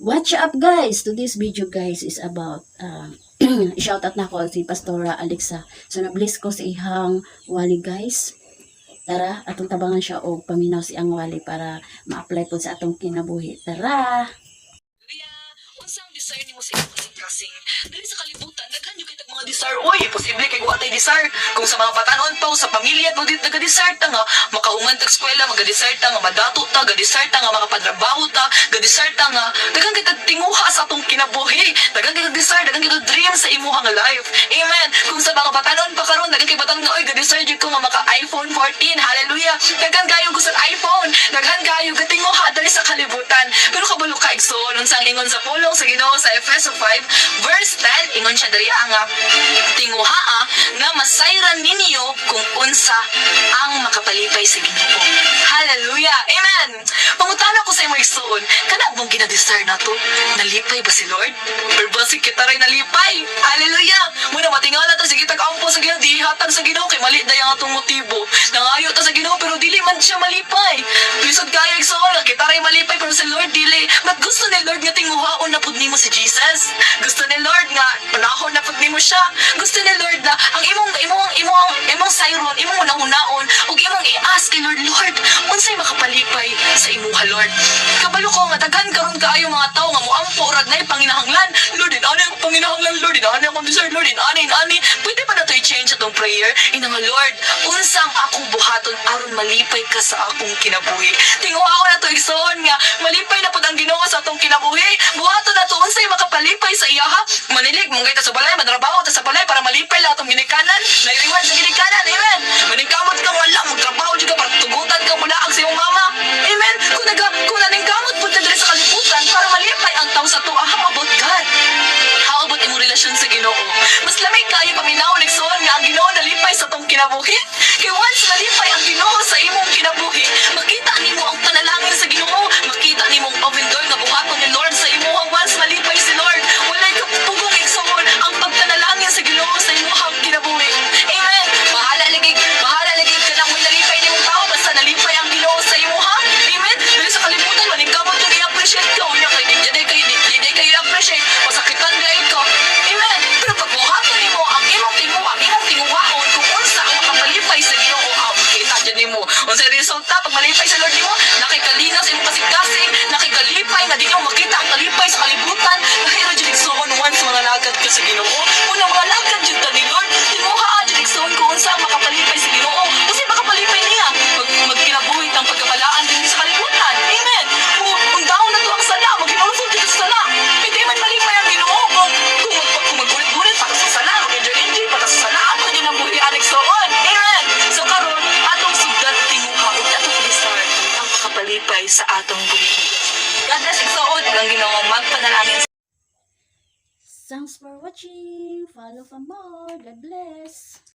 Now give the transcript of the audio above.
Watch up, guys! Today's video, guys, is about shout out nako si Pastora Alexa. So na-bless ko sa iyang wali, guys. Tara, atong tabangan siya og paminaw sa iyang wali para ma-apply pod sa atong kinabuhi. Tara! Hallelujah! Unsang desire nimo sa imong kasing-kasing? Diri sa kalibutan, daghan gyud kitag mga desire. Uy, posible kay wa tay desire. Kung sa mga batanon pa o sa pamilya mo dito naga-desire ta nga makahuman tag eskwela, maga-desire ta nga madato ta, ga-desire ta nga makapatrabaho ta, ga-desire ta nga daghan kitag tinguha sa atong kinabuhi. Daghan kitag desire, daghan kitag dream sa imuha nga life. Amen. Kung sa mga batanon pa karon, daghan kay batanon nga, "Oy, ga-desire jud ko nga maka iPhone 14." Hallelujah. Daghan kayo gusto iPhone. Daghan kayo gatinguha diri sa kalibutan. Pero kabalo ka, igsoon, unsang ingon sa pulong sa Ginoo sa Efeso 5 verse 10, ingon siya diri nga tinguhaa nga masayran ninyo kung unsa ang makapalipay sa Ginoo. Hallelujah. Amen. Pangutana ko sa imo, igsoon, kana bang gina-desire nato? Nalipay ba si Lord? Or basig kita ray nalipay? Hallelujah. Muna matingala ta, sige tag ampo sa Ginoo, di hatag sa Ginoo kay mali day ang atong motibo. Nangayo ta sa Ginoo pero dili man siya malipay. Lisod kayo, igsoon, nga kita ray malipay pero si Lord dili. But gusto ni Lord nga tinguhaon na pud nimo si Jesus. Gusto ni Lord nga panahon na pud nimo siya. Gusto ni Lord na ang imong sayron, imong hunahunaon ug imong i-ask kay Lord, "Lord, unsay makapalipay sa imuha, Lord?" Kabalo ko nga daghan karon kaayo mga tawo nga muampo rag nay panginahanglan. "Lord, inani ang panginahanglan, Lord, inani akong desire, Lord, inani, inani." Pwede pa nato i-change atong prayer? Ina nga, "Lord, unsang akong buhaton aron malipay ka sa akong kinabuhi?" Tinguhaon nato, igsoon, nga malipay na pud ang Ginoo sa atong kinabuhi. Buhaton nato unsay makapalipay sa iyaha. Manilig mo ta sa balay, matrabaho ta sa balay para malipay lang atong ginikanan. Nay reward sa ginikanan, amen. Maningkamot ka wala, magtrabaho jud ka para tugutan ka mula ang sa imong mama. Amen. Kung naningkamot pud ta diri sa kalibutan para malipay ang tao sa tuwa, how about God? How about imong relasyon sa Ginoo? Mas lamay kayo paminaw, igsoon, nga ang Ginoo nalipay sa atong kinabuhi. Kay once malipay ang Ginoo sa imong kinabuhi, makita nimo ang panalangin sa Ginoo, makita nimo ang open door nga buhaton ni Lord sa imuha once malipay si Lord. Walay kapugong, igsoon, ang pagpanalangin sa Ginoo sa imong kinabuhi. Amen. Bahala lagi ka nang may nalipay nimong tao basta nalipay ang Ginoo sa imuha. Amen. Dili sa kalibutan maningkamot kang i-appreciate ka unya kay di kayo i-appreciate, masakitan gay ka. Amen. Pero pag buhaton nimo ang imong tinguha, imong tinguhaon kung unsa ang makapalipay sa Ginoo, ah, makita jud nimo. Unsa resulta pag malipay sa Lord nimo, nakikalingaw sa imong kasing-kasing, nakikalipay nga di nimo makita ang kalipay sa kalibutan. Lahira jud, igsoon, once mga lagad ka sa Ginoo. Una mga lagad jud ka ni Lord, tinguha jud, igsoon, kung unsa ang makapalipay sa Ginoo. Unsay makapalipay niya? Pag magkinabuhi tang pagkabalaan din sa kalibutan. Amen. Kung undaon na to ang sala, maghinulsol jud sa sala. Hindi man malipay ang Ginoo kung maggulit-gulit para sa sala, mag-enjoy-enjoy para sa sala, ato jud ang buhi, igsoon. Amen. So karon atong sugdan tinguha ug atong desire ang makapalipay sa atong buhi. God bless, igsoon, ug ang Ginoo magpanalangin. Thanks for watching. Follow for more. God bless.